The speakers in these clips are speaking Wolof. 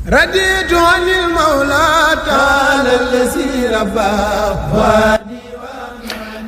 رضيت عن المولى تعالى الذي ربى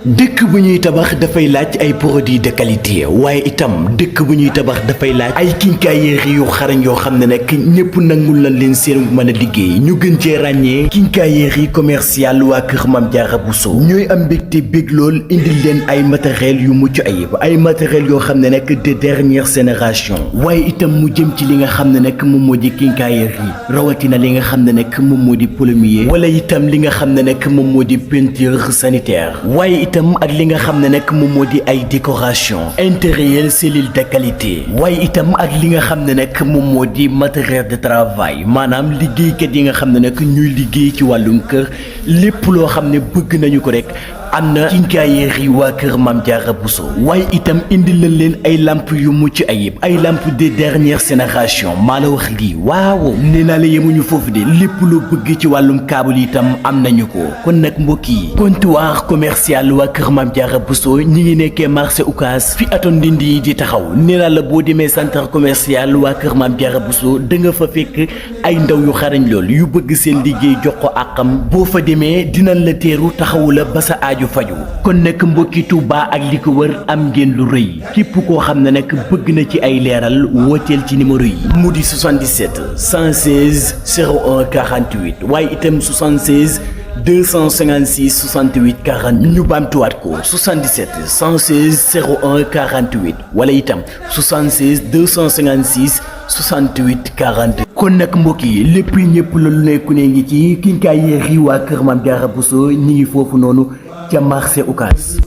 dëkk bu ñuy tabax dafay laaj ay produits de qualité waaye itam dëkk bu ñuy tabax dafay laaj ay quincaillerie yu xarañ yoo xam ne nag ñëpp nangul nañ leen seen mën a liggéey ñu gën cee ràññee quincaillerie commerciale waa kër Mame Diarra Bousso ñooy am mbégte bég lool indil leen ay matériel yu mucc ayib ay matériel yoo xam ne nag de dernière génération waaye itam mu jëm ci li nga xam ne nag moom moo di quincaillerie rawatina li nga xam ne nag moom moo di plombier wala itam li nga xam ne nag moom moo di peinture sanitaire waaye itam ak li nga xam ne nag moom moo di ay décoration intérieur cellule de qualité waaye itam ak li nga xam ne nag moom moo di matériel de travail maanaam liggéeykat yi nga xam ne nag ñuy liggéey ci wàllum kër lépp loo xam ne bëgg nañu ko rek am na quincaillerie waa kër Mame Diarra Bousso waaye itam indil nañ leen ay lamp yu mucc ayib ay lamp de dernière génération maa la wax lii waaw nee naa la yemuñu foofu de lépp loo bëgg ci wàllum câble itam am nañu ko kon nag mbokk yi comptoir commercial waa kër Mame Diarra Bousso ñi ngi nekkee marché Ocass fi aton ndindi yi di taxaw nee naa la boo demee centre commercial waa kër Mame Diarra Bousso da nga fa fekk ay ndaw yu xarañ lool yu bëgg seen liggéey jox ko àqam boo fa demee dinañ la teeru taxawu la ba sa aaju faju kon nag mbokki Touba ak li ko wër am ngeen lu rëy képp koo xam ne nag bëgg na ci ay leeral wooteel ci numéro yi mu di 77 116 01 48 waaye itam 76 256 68 40 ñu baamtuwaat ko 77 116 01 48 wala itam 76 256 68 40 kon nag mbokk yi lépp ñëpp la lu nekku ne ngi ci quincaillerie waa kër Mame Diarra Bousso ñi ngi foofu noonu ca marché Ocass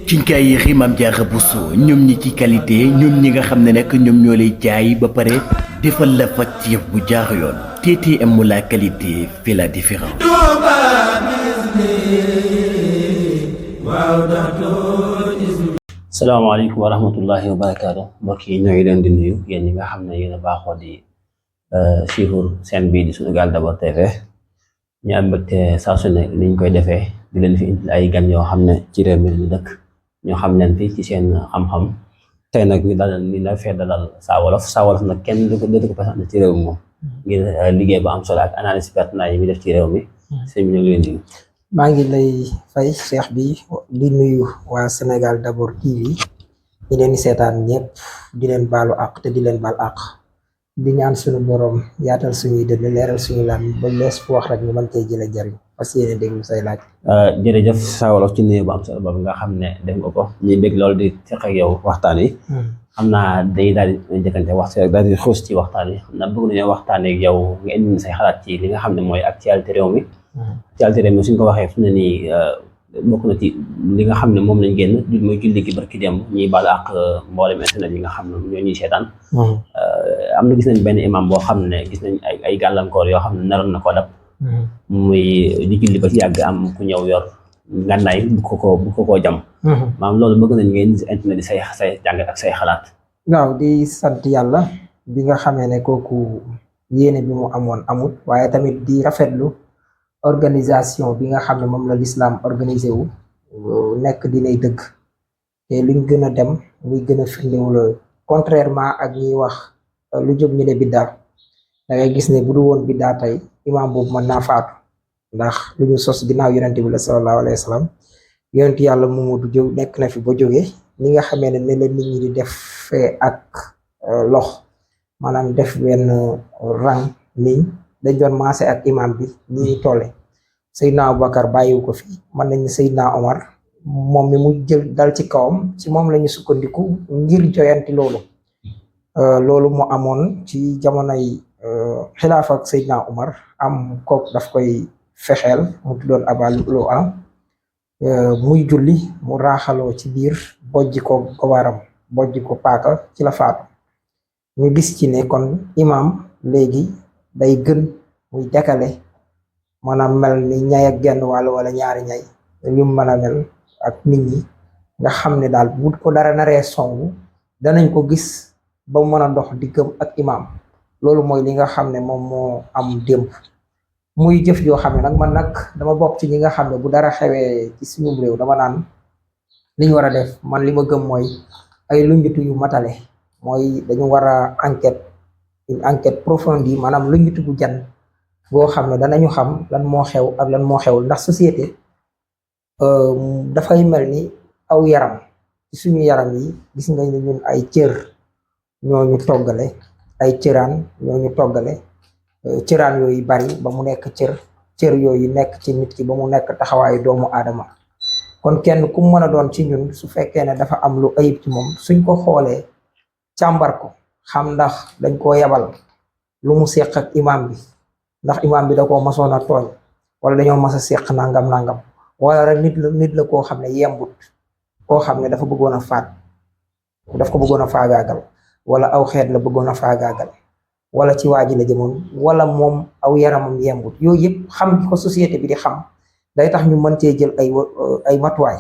quincaillerie Mame Diarra Bousso ñoom ñi ci qualité ñoom ñi nga xam ne nag ñoom ñoo lay jaay ba pare defal la facture bu jaar yoon TTM la qualité fait la différence. salaamaaleykum wa rahmatullahi wa barakaatu mbokk yi ñoo ngi leen di nuyu yéen ñi nga xam ne yéen a baaxoo di suivre seen bii di Sunugal d'abord TV ñu am mbégte saa su ne ni ñu koy defee di leen fi indil ay gan yoo xam ne ci réew mi ñu dëkk ñoo xam leen fi ci seen xam-xam tey nag ñu dalal ni la fee dalal Saa Wolof nag kenn du ko présenté ci réew mi moom ngir liggéey bu am solo ak analyse pertinente yi muy def ci réew mi sëñ bi ñu ngi leen di maa ngi lay fay Cheikh bi di nuyu waa Sénégal d'abord TV ñi leen di seetaan ñëpp di leen baalu àq te di leen baal àq di ñaan suñu borom yaatal suñuy dënn leeral suñu laan ba lees fu wax rek ñu mën cee jële jariñ parce que yéen déglu say laaj. jërëjëf Saa Wolof ci nuyu bu am solo boobu nga xam ne def nga ko ñuy bég loolu di seq ak yow waxtaan yi. xam naa dañuy daal di njëkkante waxtu rek daal di xuus ci waxtaan yi xam naa bëgg nañoo waxtaanee ak yow nga indi say xalaat ci li nga xam ne mooy actualité réew mi. actualité réew mi suñ ko waxee fu ne nii bokk na ci li nga xam ne moom lañ génn du mooy julli gi barki démb ñuy baal ak mboolem internet yi nga xam ne ñoo ñuy seetaan. am na gis nañ benn imam boo xam ne gis nañ ay gàllankoor yoo xam ne naroon na ko dab. muy di julli ba ci yàgg am ku ñëw yor ngànnaay bu ko koo jam. maanaam loolu bëgg nañ ngeen internet di say jàngat ak say xalaat. waaw di sant yàlla bi nga xamee ne kooku yéene bi mu amoon amut waaye tamit di rafetlu organisation bi nga xam ne moom la l'islam organisé wu nekk dinay dëgg te luñ gën a dem muy gën a firndewu la contrairement ak ñuy wax lu jóg ñu ne biddaa da ngay gis ne bu du woon biddaa tey imaam boobu mën naa faatu ndax lu ñu sos ginnaaw yonente bi la sallallahu alayhi wa sallam yonent yàlla Muhammadu jóg nekk na fi ba jógee ni nga xamee ne la nit ñi di def ak lox maanaam def benn rang niñ dañ doon maase ak imam bi ñi tolle Seydina Aboubacar bàyyiwu ko fi mën nañ Seydina Omar moom mi mu jël dal ci kawam ci moom la ñu sukkandiku ngir joyanti loolu mu amoon ci jamonoy xilaaf ak Seydina Omar am kook daf koy fexeel mu tuddoon Abalu am muy julli mu raaxaloo ci biir bojji ko gowaram bojji ko paaka ci la faatu ñu gis ci ne kon imam léegi day gën muy dekale maanaam mel ni ñay ak genn wàll wala ñaari ñay yu mën a mel ak nit ñi nga xam ne daal bu ko dara naree songu danañ ko gis ba mën a dox diggam ak imam loolu mooy li nga xam ne moom moo am démb muy jëf yoo xam ne nag man nag dama bokk ci ñi nga xam ne bu dara xewee ci suñu réew dama naan li ñu war a def man li ma gëm mooy ay lunjutu yu matale mooy dañu war a enquête une enquête approfondie maanaam lu ñu tudd jan boo xam ne danañu xam lan moo xew ak lan moo xewul ndax société dafay mel ni aw yaram ci suñu yaram yi gis nga ni ñun ay cër ñooñu toggale ay cëraan ñooñu toggale cëraan yooyu bari ba mu nekk cër yooyu nekk ci nit ki ba mu nekk taxawaayu doomu aadama kon kenn ku mën a doon ci ñun su fekkee ne dafa am lu ayib ci moom suñ ko xoolee càmbar ko xam ndax dañ koo yabal lu mu seq ak imam bi ndax imam bi da koo masoon a tooñ wala dañoo mas a seq nangam wala rek nit la koo xam ne yembut koo xam ne dafa bëggoon a faat daf ko bëggoon a faagaagal wala aw xeet la bëggoon a faagaagal wala ci waa ji la jëmoon wala moom aw yaramam yembut yooyu yëpp xam gi ko société bi di xam day tax ñu mën cee jël ay matuwaay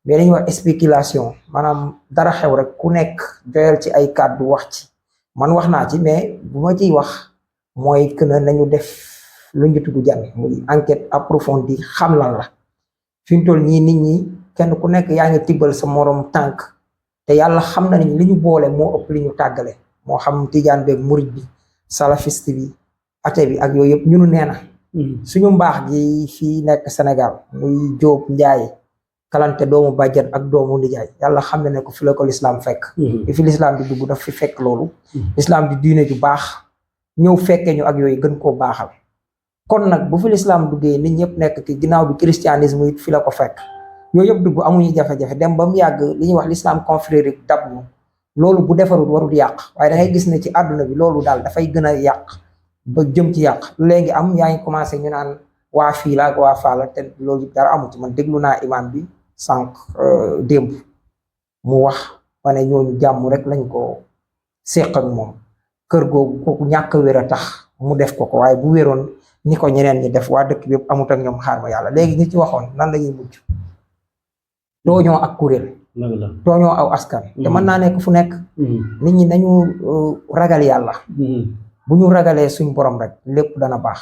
mais dañuy wax spéculation maanaam dara xew rek ku nekk joyal ci ay kàddu wax ci man wax naa ci mais bu ma ciy wax mooy que ne nañu def lu ñu tudd jan muy enquête approfondie xam lan la fi mu toll nii nit ñi kenn ku nekk yaa ngi tibbal sa morom tànk te yàlla xam na ni li ñu boole moo ëpp li ñu tàggale moo xam tijaan beeg murid bi salafiste bi ate bi ak yooyu yëpp ñunu nee na suñu mbaax gi fii nekk Sénégal muy Jóob Njaay kalante doomu bàjjan ak doomu nijaay yàlla xam ne ko fi la ko lislaam fekk fi lislaam di dugg daf fi fekk loolu lislaam di diine ju baax ñëw fekkee ñu ak yooyu gën koo baaxal kon nag bu fi lislaam duggee nit ñëpp nekk ki ginnaaw bi christianisme it fi la ko fekk yooyu yëpp dugg amuñu jafe-jafe dem ba mu yàgg li ñuy wax l'islam confrérique dab ñu loolu bu defarul warul yàq waaye da ngay gis ne ci àdduna bi loolu daal dafay gën a yàq ba jëm ci yàq léegi am yaa ngi commencé ñu naan waa fii la ak waa faala te loolu dara amu ci man déglu naa imam bi sànq démb mu wax ma ne ñooñu jàmm rek lañ ko séq ak moom kër googu kooku ñàkk wér a tax mu def ko waaye bu wéroon ni ko ñeneen ñi def waa dëkk bi yëpp amut ak ñoom xaar ma yàlla léegi ñi ci waxoon nan la ñuy mujj tooñoo ak kuréel tooñoo aw askan te mën naa nekk fu nekk nit ñi nañu ragal yàlla bu ñu ragalee suñ borom rek lépp dana baax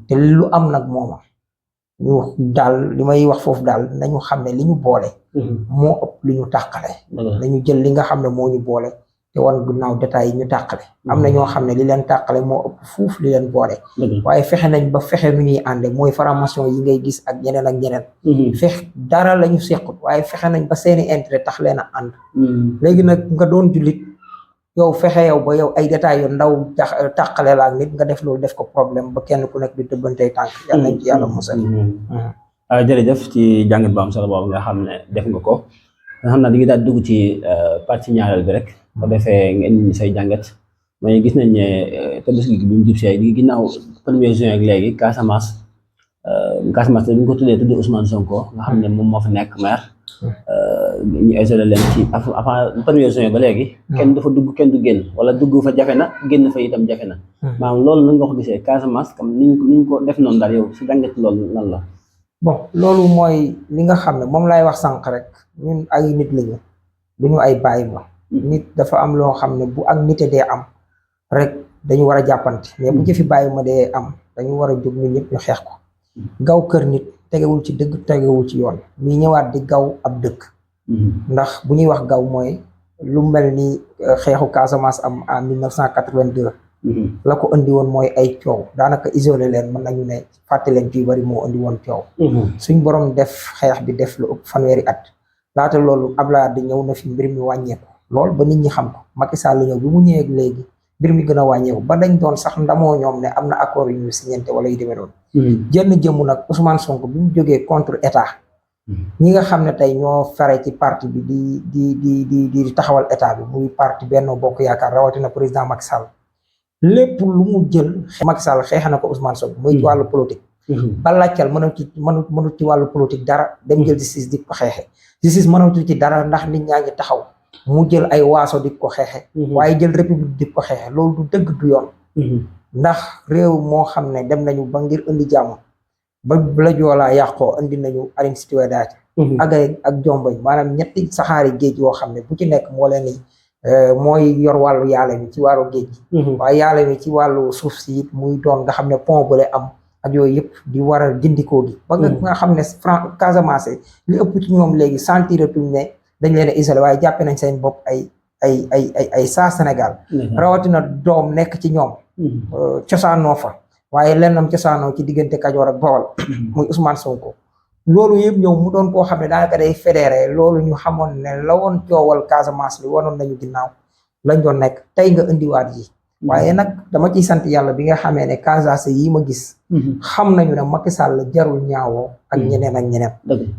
te lu am nag mooma ñu daal li may wax foofu daal nañu xam ne li ñu boole moo ëpp li ñu tàqale nañu jël li nga xam ne moo ñu boole te wan ginnaaw détails yi ñu tàqale am na ñoo xam ne li leen tàqale moo ëpp fuuf li leen boole waaye fexe nañ ba fexe nu ñuy ànde mooy formation yi ngay gis ak ñeneen ak ñeneen fex dara la ñu sequt waaye fexe nañ ba seeni intérêt tax leen a ànd léegi nag nga doon jullit yow fexe yow ba yow ay détails yu ndaw tàqale la ak nit nga def loolu def ko problème ba kenn ku nekk di tëbbantey tànk yàlla nañ ci yàlla musal jërëjëf ci jàngat bu am solo boobu nga xam ne def nga ko nga xam naa di ngi daal dugg ci partie ñaareel bi rek bu defee nga indi say jàngat mais gis nañ ne tabaski bi mu jub si di ginnaaw 1er juin ak léegi Casamance bi ñu ko tuddee Ousmane Sonko nga xam ne moom moo fa nekk maire ñu isolé leen ci avant 1er juin ba léegi kenn dafa dugg kenn du génn wala dugg fa jafe na génn fa itam jafe na maanaam loolu nan nga ko gisee Casamance comme niñ ko def noonu daal yow si jàngat loolu lan la bon loolu mooy li nga xam ne moom laay wax sànq rek ñun ay nit lañu duñu ay bàyyi ba nit dafa am loo xam ne bu ak nite dee am rek dañu war a jàppante mais bu jëfi bàyyi ma dee am dañu war a jóg ñun ñëpp ñu xeex ko gaw kër nit tegewul ci dëgg tegewul ci yoon mi ñëwaat di gaw ab dëkk ndax bu ñuy wax gaw mooy lu mel ni xeexu Casamance am en 1982 la ko indi woon mooy ay coow daanaka isolé leen mën nañu ne fàtte leen ci bari moo indi woon coow suñ borom def xeex bi def lu ëpp fanweeri at laata loolu Abdoulaye di ñëw na fi mbir mi wàññeeku lool ba nit ñi xam ko Macky Sall ñëw bi mu ñëwee léegi mbir mi gën a wàññeeku ba dañ doon sax ndamoo ñoom ne am na accord yu ñu signante wala yu demee noonu jënn jëmm nag Ousmane Sonko bi mu jógee contre état ñi nga xam ne tey ñoo fare ci parti bi di taxawal état bi muy parti Benno Bokk Yaakaar rawatina président Macky Sall lépp lu mu jël Macky Sall xeex na ko Ousmane Sonko muy ci wàllu politique ba laccal mënut ci wàllu politique dara dem jël justice di ko xeexe justice mënatu ci dara ndax nit ñaa ngi taxaw mu jël ay waaso di ko xeexe waaye jël république di ko xeexe loolu du dëgg du yoon ndax réew moo xam ne dem nañu ba ngir indi jàmm ba la joolaa yàqoo indi nañu Aline Sitoé Diatta ak Jomboñ maanaam ñetti saxaari géej yoo xam ne bu ci nekk moo leen ni mooy yor wàllu yaale mi ci wàllu géej gi waaye yaale mi ci wàllu suuf si it muy doon nga xam ne pont bale am ak yooyu yëpp di war a gindikoo gi ba nga xam ne Casamance li ëpp ci ñoom léegi sentiratuñ ne dañ leen a isolé waaye jàppe nañ seen bopp ay ay saa Sénégal rawatina doom nekk ci ñoom cosaanoo fa waaye lennam cosaanoo ci diggante Kajoor ak Bawol muy Ousmane Sonko loolu yëpp ñëw mu doon koo xam ne daanaka day fédéré loolu ñu xamoon ne la woon coowal Casamance bi wanoon nañu ginnaaw lañ doon nekk tey nga indiwaat yi waaye nag dama ciy sant yàlla bi nga xamee ne Casamance yi ma gis xam nañu ne Macky Sall jarul ñaawoo ak ñeneen ak ñeneen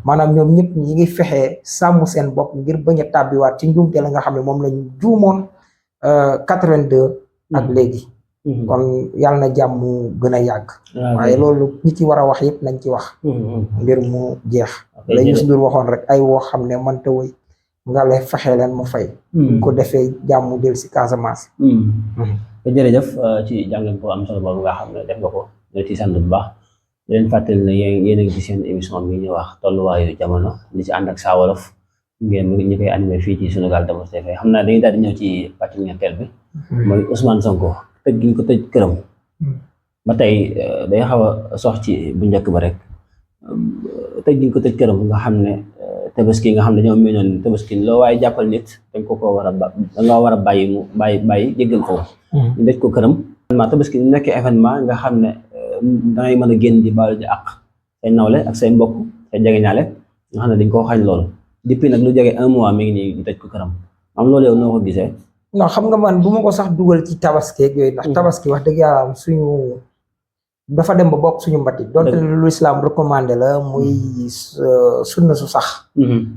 maanaam ñoom ñëpp ñi ngi fexee sàmm seen bopp ngir bañ a tàbbiwaat ci njuumte la nga xam ne moom lañu juumoon 82 ak léegi kon yàlla na jàmm gën a yàgg waaye loolu ñi ci war a wax yëpp nañ ci wax ngir mu jeex la ñu si dur waxoon rek ay woo xam ne man ta woy nga le fexe leen mu fay ko defee jàmm del si Casamance jërëjëf ci jàngeen ko am solo boobu nga xam ne def nga ko ñoo ci sant bu baax di leen fàttali ne yéen a ngi ci seen émission bi ñuy wax tolluwaayu jamono li ci ànd ak Saa Wolof ngeen ñu koy animé fii ci Sunugal 24 TV xam naa dañuy daal di ñëw ci pàcc ñetteel bi mooy Ousmane Sonko tëj gi ñu ko tëj këram ba tey day xaw a sox ci bu njëkk ba rek tëj gi ñu ko tëj këram nga xam ne tabaski nga xam ne ñoom miinoon tabaski loo waaye jàppal nit dañ ko war a danga war a bàyyi mu bàyyi jéggal ko ñu dëj ko këram ma tabaski ñu nekkee événement nga xam ne dangay mën a génn di baalu ji àq say nawle ak say mbokk say jegeñaale nga xam ne dañ koo xañ loolu depuis nag lu jege 1 mois mi ngi nii ñu tëj ko këram am loolu yow noo ko gisee non xam nga man bu ma ko sax dugal ci tabaski ak yooyu ndax tabaski wax dëgg yàlla suñu dafa dem ba bokk suñu mbati donte lu islam recommandé la muy sunna su sax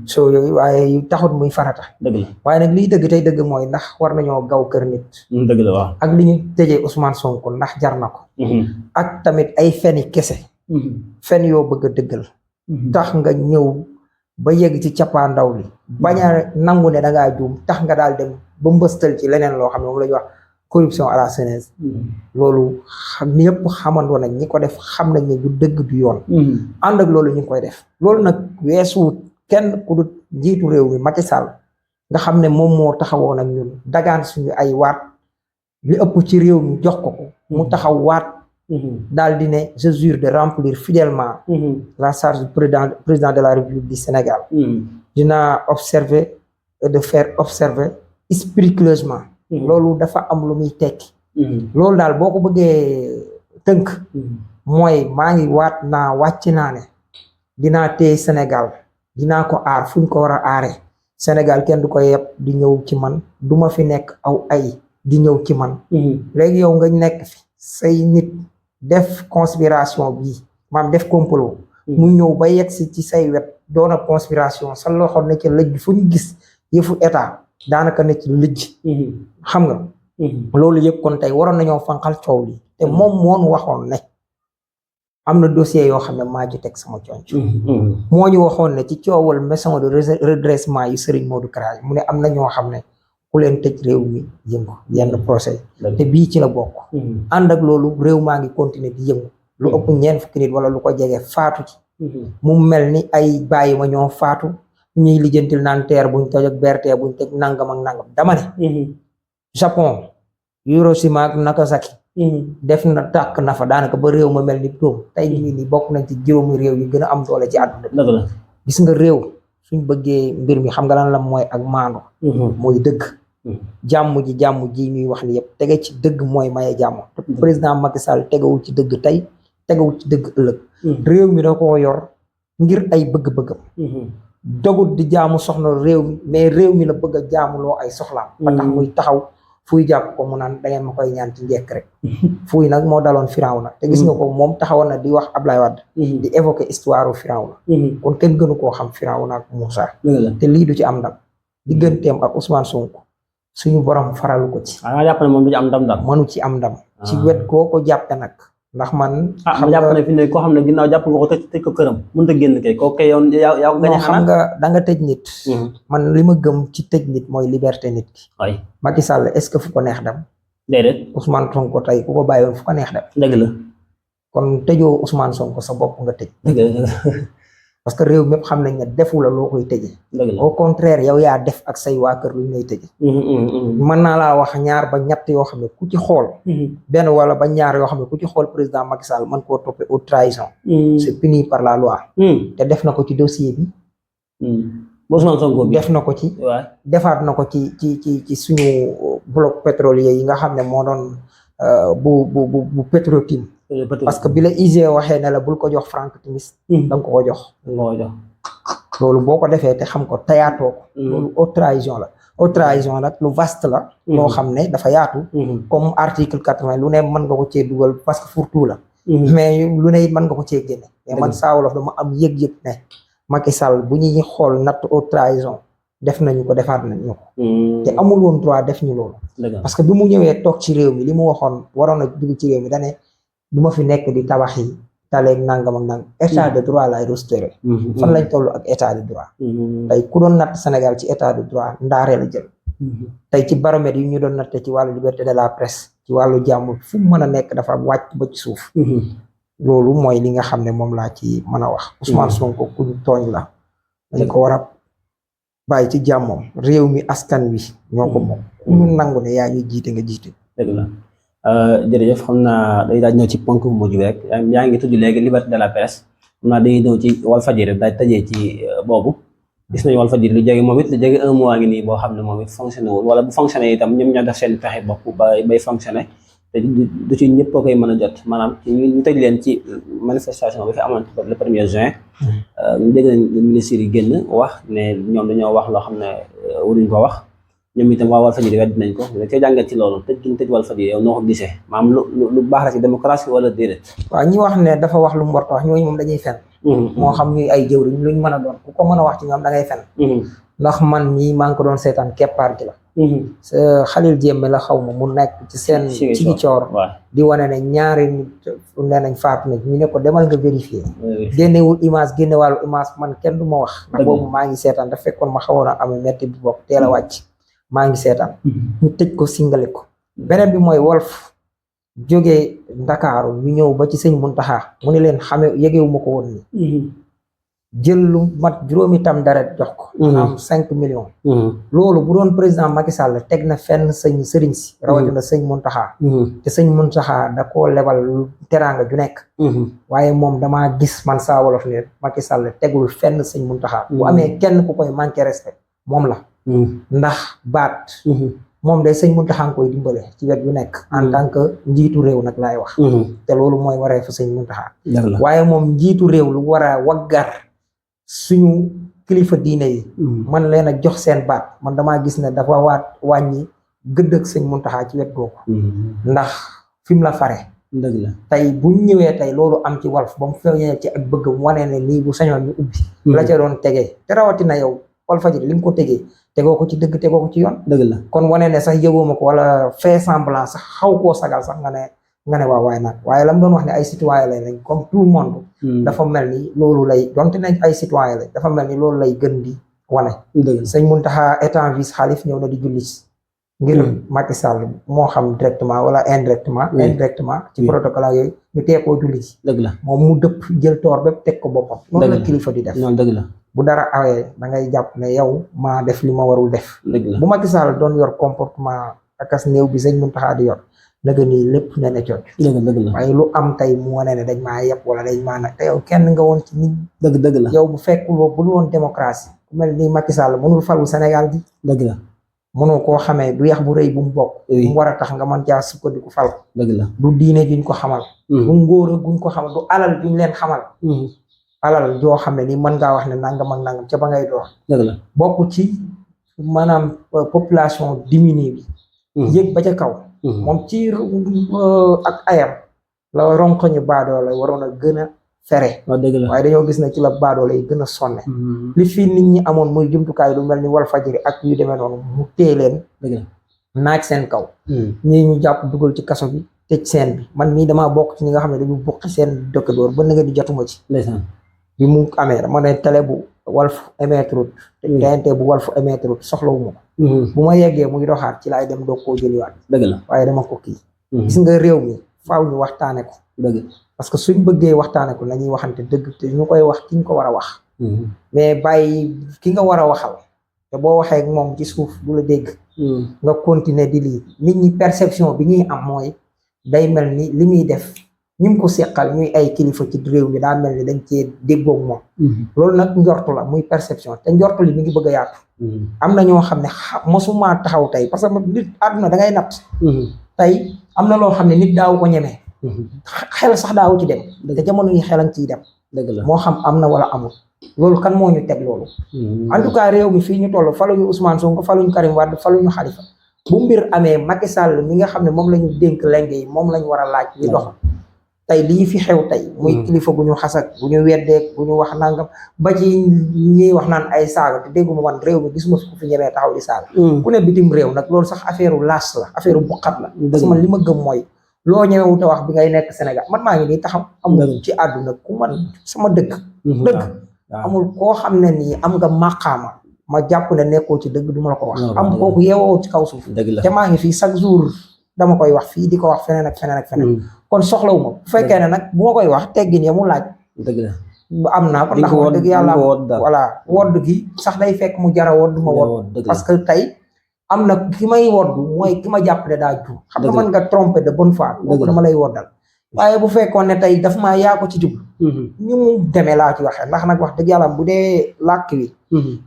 so yooyu waaye taxut muy farata dëgg la waaye nag liy dëgg tey dëgg mooy ndax war nañoo gaw kër nit dëgg la waaw ak li ñu tëjee Ousmane Sonko ndax jar na ko ak tamit ay feni kese fen yoo bëgg a dëggal tax nga ñëw ba yegg ci cappaandaw li bañ a nangu ne da ngaa juum tax nga daal dem ba mbëstal ci leneen loo xam ne moom la ñuy wax corruption à la jeunesse loolu ñëpp xamandoo nañ ñi ko def xam nañ ne du dëgg du yoon ànd ak loolu ñu ngi koy def loolu nag weesuwut kenn ku dut njiitu réew mi Macky Sall nga xam ne moom moo taxawoon ak ñun dagaan suñu ay waat li ëpp ci réew mi jox ko mu taxaw waat daal di ne je jure de remplir fidèlement la charge du président de la République du Sénégal dinaa observer et de faire observer scrupuleusement loolu dafa am lu muy tekki loolu daal boo ko bëggee tënk mooy maa ngi waat naa wàcc naa ne dinaa téye Sénégal dinaa ko aar fu ñu ko war a aaree Sénégal kenn du ko yeb di ñëw ci man du ma fi nekk aw ay di ñëw ci man léegi yow nga nekk fi say nit def conspiration bi maam def complot mu ñëw ba yegg si ci say wet doona conspiration sa loxo ne ci lëj fu ñu gis yëfu état daanaka ne ci lëj xam nga loolu yëpp kon tey waroon nañoo fanqal coow li te moom moonu waxoon ne am na dossier yoo xam ne maa ci teg sama conc moo ñu waxoon ne ci coowal maison de redressement yu Serigne Modou Kara mu ne am na ñoo xam ne ku leen tëj réew mi yëngu yenn procès te bii ci la bokk ànd ak loolu réew maa ngi continuer di yëngu lu ëpp ñeent fukki nit wala lu ko jege faatu ci mu mel ni ay bàyyi ma ñoo faatu ñuy lijjantil naan teer buñ toj ak BRT buñ teg nangam ak nangam dama ne Japon Hiroshima ak Nagasaki def na tàkk na fa daanaka ba réew ma mel ni doom tey ñu ni bokk nañ ci juróomi réew yi gën a am doole ci àdduna gis nga réew suñ bëggee mbir mi xam nga lan la mooy ak maandu mooy dëgg jàmm ji ñuy wax ni yëpp tege ci dëgg mooy maye jàmm président Macky Sall tegewul ci dëgg tey tegewul ci dëgg ëllëg réew mi da koo yor ngir ay bëgg-bëggam dogut di jaamu soxna réew mi mais réew mi la bëgg a jaamuloo ay soxlaam ba tax muy taxaw fuy jàpp ko mu naan da ngeen ma koy ñaan ci njekk rek fuy nag moo daloon Firawna te gis nga ko moom taxawoon na di wax Ablaye Wade di évoquer histoire Firawna kon kenn gënu koo xam Firawna ak Moussa te lii du ci am ndam digganteem ak Ousmane Sonko suñu borom faralu ko ci jàpp ne moom du ci am ndam daal mënu ci am ndam ci wet koo ko jàppe nag ndax man xam jàpp ne fi ne koo xam ne ginnaaw jàpp nga ko tëj ko këram mënut a génn kay kooku kay yow yaa ko gañ a xam nga da nga tëj nit man li ma gëm ci tëj nit mooy liberté nit ki waay Macky Sall est-ce que fu ko neex dem déedéet Ousmane Sonko tey ku ko bàyyi woon fu ko neex dem dëgg la kon tëjoo Ousmane Sonko sa bopp nga tëj dëgg la parce que réew mépp xam nañ ne defu la loo koy tëjee au contraire yow yaa def ak say waa kër lu ñu lay tëjee mën naa laa wax ñaar ba ñett yoo xam ne ku ci xool benn wala ba ñaar yoo xam ne ku ci xool président Macky Sall mën koo toppee haute trahison c'est puni par la loi te def na ko ci dossier bi Ousmane Sonko bi def na ko ci waaw defaat na ko ci suñu bloc pétrolier yi nga xam ne moo doon bu Petro-Tim parce que bi la IGE waxee ne la bul ko jox Frank Timis da nga ko jox loolu boo ko defee te xam ko tayaatoo ko loolu haute trahison la haute trahison nag lu vaste la loo xam ne dafa yaatu comme article 80 lu ne mën nga ko cee dugal parce que fourre-tout la mais lu ne it mën nga ko cee génne mais man Saa Wolof dama am yëg-yëg ne Macky Sall bu ñuy xool natt haute trahison def nañu ko defaat nañu ko te amul woon droit def ñu loolu parce que bi mu ñëwee toog ci réew mi li mu waxoon waroon a dugg ci réew mi dane du ma fi nekk di tabax yi taleeg nangam ak nangam état de droit lay restauré fan lañ toll ak état de droit tey ku doon natt Sénégal ci état de droit ndaaree la jël tey ci baromètre yi ñu doon natte ci wàllu liberté de la presse ci wàllu jàmm fu mu mën a nekk dafa wàcc ba ci suuf loolu mooy li nga xam ne moom laa ci mën a wax Ousmane Sonko ku ñu tooñ la dañ ko war a bàyyi ci jàmmam réew mi askan wi ñoo ko moom ku ñu nangu ne yaa ñuy jiite nga jiite dëgg la jërëjëf xam naa day daal ñëw ci ponk bu mujj bi rek yaa ngi tudd léegi liberté de la presse xam naa dañuy ñëw ci Walfadjri daal tëjee ci boobu gis nañu Walfadjri lu jege moom it lu jege 1 mois ngi nii boo xam ne moom it fonctionné wul wala bu fonctionné itam ñoom ñoo def seen pexe bopp bay fonctionné te du ci ñëpp a koy mën a jot maanaam ci ñu tëj leen ci manifestation bi fi amoon le 1er juin ñu dégg nañ ministre yi génn wax ne ñoom dañoo wax loo xam ne waruñ ko wax ñoom itam waa Walfadjri wedd nañ ko nga cee jàngat ci loolu tëj gi ñu tëj Walfadjri yow noo ko gisee maanaam lu baax la ci démocratie wala déedéet waaw ñi wax ne dafa wax lu mu war a wax ñooñu moom dañuy fen moo xam ñuy ay jëwriñ luñ mën a doon ku ko mën a wax ci ñoom da ngay fen ndax man mii maa ngi ko doon seetaan keppaar gi la Khalil Diémé la xaw ma mu nekk ci seen ci coor di wane ne ñaari nit nee nañ faatu na ñu ne ko demal nga vérifier génnewul image génnewàllu image man kenn du ma wax ndax boobu maa ngi seetaan daf fekkoon ma xawoon a amee metti bu bopp teel a wàcc maa ngi seetaan ñu tëj ko singale ko beneen bi mooy Walf jógee Ndakaaru ñu ñëw ba ci sëñ Muntaxa mu ne leen xame yegewuma ko woon ni jël lu mat juróomi tam dara jox ko maanaam 5 millions loolu bu doon président Macky Sall teg na fenn sëriñ si rawatina sëñ Muntaxa te sëñ Muntaxa da koo lebal teraanga ju nekk waaye moom damaa gis man Saa Wolof ne Macky Sall tegul fenn sëñ Muntaxa bu amee kenn ku koy manqué respect moom la ndax baat moom day sëñ Muntaxa nga koy dimbale ci wet yu nekk en tant que njiitu réew nag laay wax te loolu mooy waree fa sëñ Muntaxa waaye moom njiitu réew lu war a waggar suñu kilifa diine yi man leen a jox seen baat man damaa gis ne dafa wàññi gëdd ak sëñ Muntaxa ci wet googu ndax fi mu la fare dëgg la tey buñ ñëwee tey loolu am ci Walf ba mu feeñee ci ak bëgg mu wane ne nii bu sañoon ñu ubbi la ca doon tegee te rawatina yow Walfadjri li nga ko tegoo ko ci dëgg tegoo ko ci yoon dëgg la kon wane ne sax yëguma ko wala fait semblant sax xaw koo sagal sax nga ne waaw waaye nag waaye la mu doon wax ne ay citoyen lañ comme tout le monde dafa mel ni loolu lay donte nañ ay citoyen lañ dafa mel ni loolu lay gën di wane sëñ Muntaxa étant vice xalif ñëw na di julli ngir Macky Sall moo xam directement wala indirectement ci protocole yooyu ñu teekoo julli ci dëgg la moom mu dëpp jël toor bépp teg ko boppam noonu la kilifa di def dëgg la bu dara awee da ngay jàpp ne yow maa def li ma warul def bu Macky Sall doon yor comportement akas néew bi sëñ Muntaxa di yor nëga nii lépp ne ne cooc waaye lu am tey mu wane ne dañ maa yeb wala dañ maa nag te yow kenn nga woon ci nit dëgg la yow bu fekkul bu lu woon démocratie ku mel ni Macky Sall mënul falu Sénégal gi dëgg la mënoo koo xamee du yax bu rëy bu mu bokk mu war a tax nga mën caa sukkandiku fal dëgg la du diine juñ ko xamal du ngóora guñ ko xamal du alal juñ leen xamal alal joo xam ne ni mën ngaa wax ne nangam ak nangam ca ba ngay door dëgg la bokk ci maanaam population diminuée bi yëg ba ca kaw moom ci ak ayam la ronkoñu baadoo la waroon a gën a fere waaye dañoo gis ne ci la baadoo lay gën a sonne li fii nit ñi amoon muy jumtukaay lu mel ni Walfadjri ak yu demee noonu mu téye leen naaj seen kaw ñii ñu jàpp dugal ci kaso bi tëj seen bi man mii damaa bokk ci ñi nga xam ne dañu bokki seen dëkkandoor ba nga di jotuma ci bi mu amee dama ne télé bu Walf émettre TNT bu Walf émettre soxlawuma ko bu ma yeggee muy doxaat ci laay dem doog koo jëliwaat dëgg la waaye dama ko kii gis nga réew mi faaw ñu waxtaane ko dëgg parce que suñ bëggee waxtaane ko nañuy waxante dëgg te ñu koy wax ki ñu ko war a wax mais bàyyi ki nga war a waxal te boo waxee ak moom ci suuf du la dégg nga continuer di lii nit ñi perception bi ñuy am mooy day mel ni li muy def ñi ko seqal ñuy ay kilifa ci réew mi daa mel ni dañ cee déggoog moom loolu nag njortu la muy perception te njortu li mi ngi bëgg a yaatu am na ñoo xam ne mosuma taxaw tey parce que nit àdduna da ngay natt tey am na loo xam ne nit daaw ko ñemee xel sax daaw ci dem te jamono yi xelan ciy dem moo xam am na wala amul loolu kan moo ñu teg loolu en tout cas réew mi fii ñu toll faluñu Ousmane Sonko faluñu Karim Wade faluñu Khalifa bu mbir amee Macky Sall mi nga xam ne moom la ñu dénk lenge yi moom lañ war a laaj li dox tey lii fi xew tey muy kilifa gu ñu xasak bu ñu weddeek bu ñu wax nangam ba ci ñuy wax naan ay saaga te dégguma man réew mi gisuma fi ku fi ñemee taxaw di saaga ku ne bitim réew nag loolu sax affaire u laas la affaire u buqat la parce que man li ma gëm mooy loo ñemewute wax bi ngay nekk Sénégal man maa ngi nii taxaw amul ci àdduna ku man sama dëkk amul koo xam ne nii am nga maqaama ma jàpp ne nekkoo ci dëgg du ma la ko wax am kooku yeewoo ci kaw suuf te maa ngi fii chaque jour dama koy wax fii di ko wax feneen ak feneen ak feneen kon soxlawu ma bu fekkee ne nag bu ma koy wax teggin ya mu laaj am naa ko ndax wax dëgg yàlla voilà wodd gi sax day fekk mu jara wodd ma wodd parce que tey am na ki may wodd mooy ki ma jàpp ne daa ju xam nga mën nga tromper de bonne foi boobu dama lay woddal waaye bu fekkoon ne tey daf maa yaa ko ci jublu ñu mu demee laa ci waxee ndax nag wax dëgg yàlla bu dee làkk wi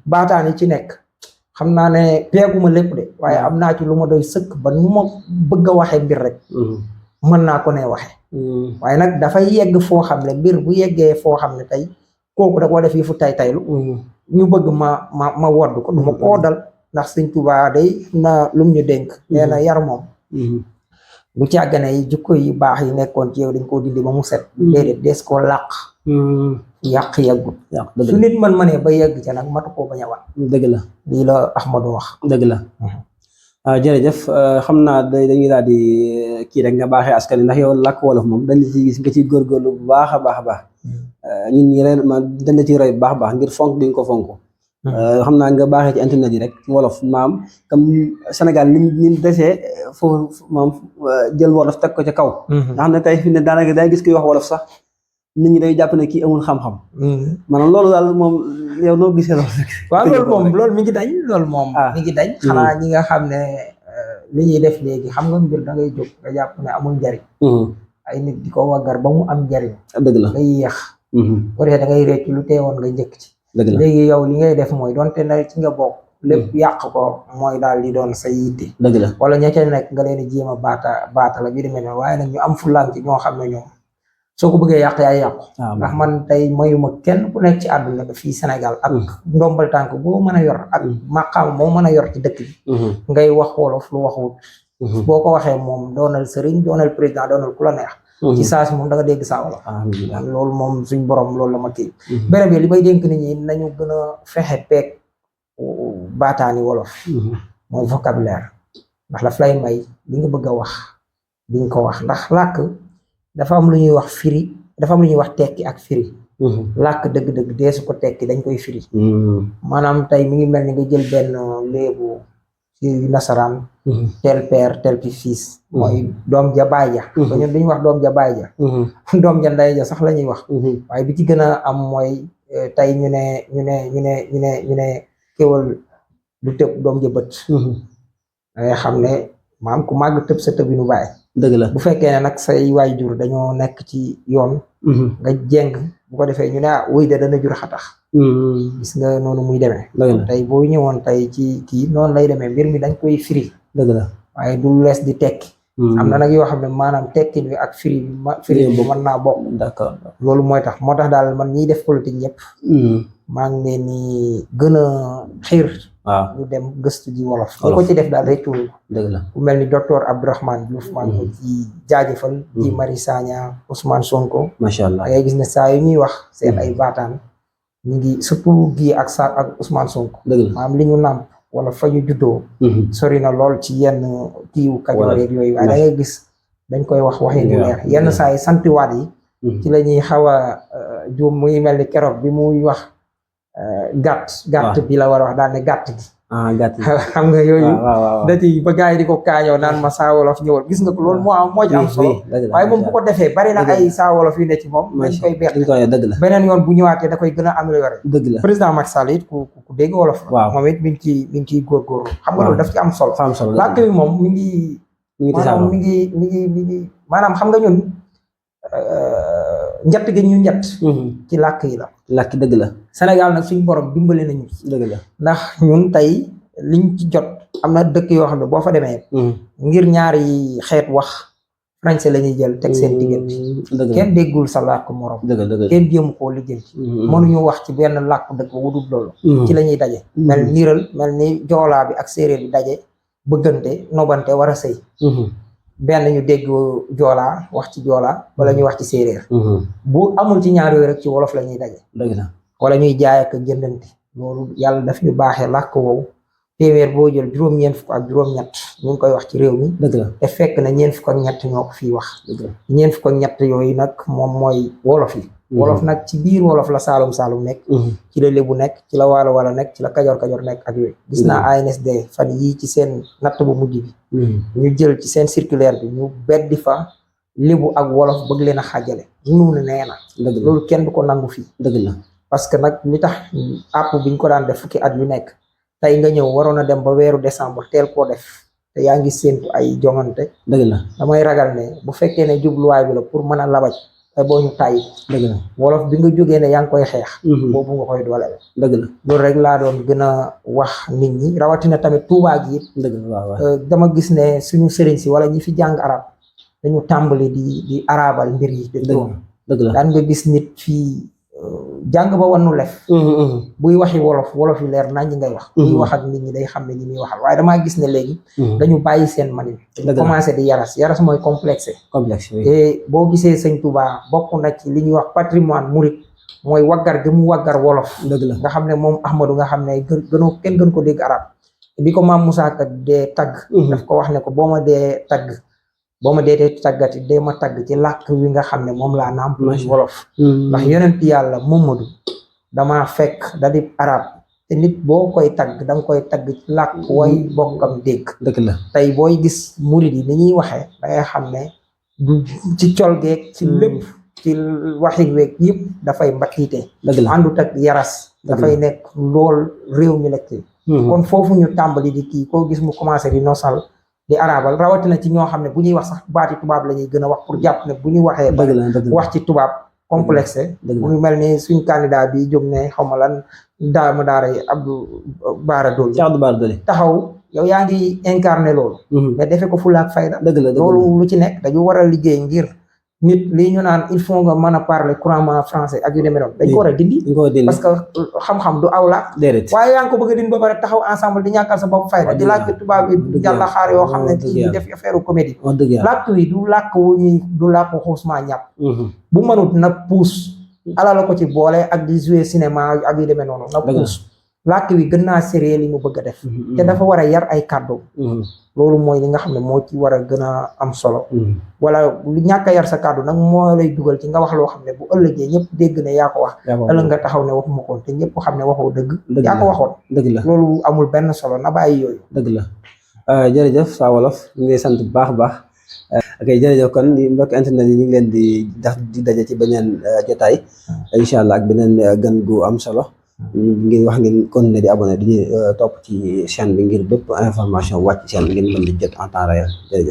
baataan yi ci nekk xam naa ne peeguma lépp de waaye am naa ci lu ma doy sëkk ba nu ma bëgg a waxee mbir rek mën naa ko ne waxee waaye nag dafay yegg foo xam ne mbir bu yeggee foo xam ne tey kooku da koo def yi fu taylu ñu bëgg ma wodd ko du ma koo dal ndax Sëñ Tuubaa day na lum ñu dénk nee na yar moom lu càggane yi jikko yi baax yi nekkoon ci yow dañ koo dindi ba mu set déedéet dees koo làq yàq yeggut su nit man mënee ba yegg ca nag matu koo bañ a wan dëgg la lii la Ahmadou wax dëgg la jërëjëf xam naa dañuy daal di kii rek nga baaxee askan wi ndax yow làkk wolof moom dañ ci gis nga ciy góorgóorlu bu baax a baax a baax ñun ñi ren ma dañ la ciy roy bu baax a baax ngir fonk di nga ko fonk xam naa nga baaxee ci internet yi rek wolof maam comme Sénégal ni desee foofu maam jël wolof teg ko ca kaw nga xam ne tey fi ne daanaka day gis kuy wax wolof sax nit ñi day jàpp ne kii amul xam-xam maanaam loolu daal moom yow noo gisee loolu waaw loolu moom loolu mi ngi dañ loolu moom mi ngi dañ xanaa ñi nga xam ne li ñuy def léegi xam nga mbir da ngay jóg nga jàpp ne amul njariñ ay nit di ko waggar ba mu am njariñ dëgg la nga yéex ko defee da ngay récc lu teewoon nga njëkk ci léegi yow li ngay def mooy doonte na ci nga bokk lépp yàq ko mooy daal di doon sa yitte dëgg la wala ña ca nekk nga leen di jéem a baata la bi demee noonu waaye nag ñu am fulaan ci ñoo xam ne ñoom soo ko bëggee yàq yaay yàqu ndax man tey mayuma kenn ku nekk ci àdduna fii Sénégal ak ndombal tànk boo mën a yor ak maqaam moo mën a yor ci dëkk bi ngay wax wolof lu waxut boo ko waxee moom doonal sëriñ doonal président doonal ku la neex ci saa si moom da nga dégg saa wolof loolu moom suñ borom loolu la ma kii beneen bi li may dénk nit ñi nañu gën a fexe peeg baataani wolof mooy vocabulaire ndax daf lay may li nga bëgg a wax di nga ko wax ndax làkk dafa am lu ñuy wax firi dafa am lu ñuy wax tekki ak firi làkk dëgg-dëgg dee su ko tekki dañ koy firi maanaam tey mi ngi mel ni nga jël benn léebu ci nasaraan tel père tel fils mooy doom ja baay ja ba ñun duñu wax doom ja baay ja doom ja ndey ja sax la ñuy wax waaye bi ci gën a am mooy tey ñu ne kéwal du tëb doom ja bët dangay xam ne maam ku màgg tëb sa tëbinu baay dëgg la bu fekkee ne nag say waajur dañoo nekk ci yoon nga jeng bu ko defee ñu ne wuy de dana jur xatax gis nga noonu muy demee tey boo ñëwoon tey ci kii noonu lay demee mbir mi dañ koy firi dëgg la waaye du lees di tekki am na nag yoo xam ne maanaam tekkin bi ak firi bi mën naa bokk d'accord loolu moo tax daal man ñiy def politique ñëpp maa ngi leen ni gën a xiir waaw ñu dem gëstu ji wolof ñi ko ci def daal rek tuul dëgg la ku mel ni docteur Abdourahmane Diouf maa ngi ko ci jaajëfal ci Mari Sagna Ousmane Sonko macha allah ngay gis ne saa yu ñuy wax seen ay baataan ñu ngi surtout gii ak Ousmane Sonko maanaam li ñu nàmp wala fa ñu juddoo sori na lool ci yenn kiiwu Kajoor yeeg yooyu waaye da ngay gis dañ koy wax waxee ñu leer yenn saa yi santiwaat yi ci la ñuy xaw a juum muy mel ni keroog bi muy wax gàtt bi la war a wax daal ne gàtt gi gàtt xam nga yooyu da ci ba gars yi di ko kaañoo naan ma saa wolof ñëwal gis nga ko loolu moo ci am solo waaye moom bu ko defee bari na ay saa wolof yu ne ci moom dañ koy beex beneen yoon bu ñëwaatee da koy gën a amélioré dëgg la président Macky Sall it ku dégg wolof la moom it mi ngi ciy góorgóorlu xam nga loolu daf ci am solo làkk bi moom mi ngi maanaam mi ngi maanaam xam nga ñun njett gi ñu njett ci làkk yi la. làkk dëgg la. Sénégal nag suñu borom dimbali nañu. dëgg la ndax ñun tey liñ ci jot am na dëkk yoo xam ne boo fa demee. ngir ñaari xeet wax français la ñuy jël teg seen diggante. kenn déggul sa làkk morom. kenn jéemu koo lijjanti. mënuñu wax ci benn làkk dëkk wudul loolu. ci la ñuy daje. mel niiral mel ni joolaa bi ak séeréer bi daje bëggante nobante war a sëy. benn ñu dégg joolaa wax ci joolaa wala ñuy wax ci séeréer. bu amul ci ñaar yooyu rek ci wolof la ñuy daje. wala ñuy jaay ak jëndante loolu yàlla daf ñu baaxee làkk woowu téeméer boo jël juróom-ñeent fukk ak juróom-ñett ñu ngi koy wax ci réew mi. te fekk na ñeent fukk ak ñett ñoo ko fii wax. ñeent fukk ak ñett yooyu nag moom mooy wolof yi. wolof nag ci biir wolof la saalum nekk. ci la lébu nekk ci la waalo wala nekk ci la kajoor nekk ak yooyu. gis naa ANSD fan yii ci seen natt bu mujj bi. ñu jël ci seen circulaire bi ñu beddi fa lébu ak wolof bëgg leen a xaajale. ñu nee na. loolu kenn du ko nangu fii. parce que nag li tax àpp biñ ko daan def fukki at yu nekk tey nga ñëw waroon a dem ba weeru décembre teel koo def te yaa ngi séentu ay jongante. damay ragal ne bu fekkee ne jubluwaay bi la pour mën a labaj te boo ñu tàyyi. wolof bi nga jógee ne yaa ngi koy xeex. boobu nga koy dooleel. loolu rek laa doon gën a wax nit ñi rawatina tamit Tuubaa gi it. dama gis ne suñu sëriñ si wala ñi fi jàng arab dañu tàmbali di arabal mbir yi. daan nga gis nit fii. jàng ba wannu lef buy waxi wolof yi leer nañ ñi ngay wax buy wax ak nit ñi day xam ne ñi muy waxal waaye damaa gis ne léegi dañu bàyyi seen manin dañu commencé di yaras mooy complexe te boo gisee sëñ Touba bokk na ci li ñuy wax patrimoine murit mooy waggar gi mu waggar wolof nga xam ne moom Ahmadou nga xam ne kenn gën ko dégg arab bi ko maam Moussa Ka dee tagg daf ko wax ne ko boo ma dee taggati dee ma tagg ci làkk wi nga xam ne moom laa nàmp wolof ndax yonent yàlla Muhammadu dama fekk da di arab te nit boo koy tagg da nga koy tagg ci làkk way bokkam dégg tey booy gis murid yi ni ñuy waxee da ngay xam ne du ci col geeg ci lépp ci waxin weeg yëpp dafay mbatiite àndut ak yaras dafay nekk lool réew mi lekk kon foofu ñu tàmbali di kii koo gis mu commencé di nosal di arabal rawatina ci ñoo xam ne bu ñuy wax sax baati tubaab la ñuy gën a wax pour jàpp ne bu ñu waxee ba wax ci tubaab complexe mu mel ni suñ candidat bi jóg ne xaw ma lan daara yi Abdou Bara Dolly taxaw yow yaa ngi incarné loolu mais defee ko fulla ak fayda loolu lu ci nekk dañu war a liggéey ngir nit lii ñu naan il faut nga mën a parler couramment français ak yu demee noonu dañ ko war a dindi parce que xam-xam du aw la waaye yaa ngi ko bëgg a dindi ba pare taxaw ensemble di ñàkkal sa bopp fayda di làkk tubaab yi jàlla xaar yoo xam ne kii di def affaire comédie làkk wi du làkk wu ñuy du làkk xuusmaa ñàpp bu mënut na puus ala la ko ci boole ak di jouer cinéma ak yu demee noonu na puus làkk wi gën naa sérieux li mu bëgg a def te dafa war a yar ay kàddu loolu mooy li nga xam ne moo ci war a gën a am solo wala lu ñàkk a yar sa kàddu nag moo lay dugal ci nga wax loo xam ne bu ëllëgee ñëpp dégg ne yaa ko wax ëllëg nga taxaw ne waxuma ko te ñëpp xam ne waxoo dëgg yaa ko waxoon loolu amul benn solo na bàyyi yooyu dëgg la jërëjëf Saa Wolof ñu ngi sant bu baax a baax ok jërëjëf kon mbokk internet yi ñu ngi leen di daje ci beneen jotaay incha allah ak beneen gan gu am solo ngeen wax ngeen continuer di abonné di topp ci chaîne bi ngir bépp information wàcc chaîne bi ngeen mën di jot en temps réel jërëjëf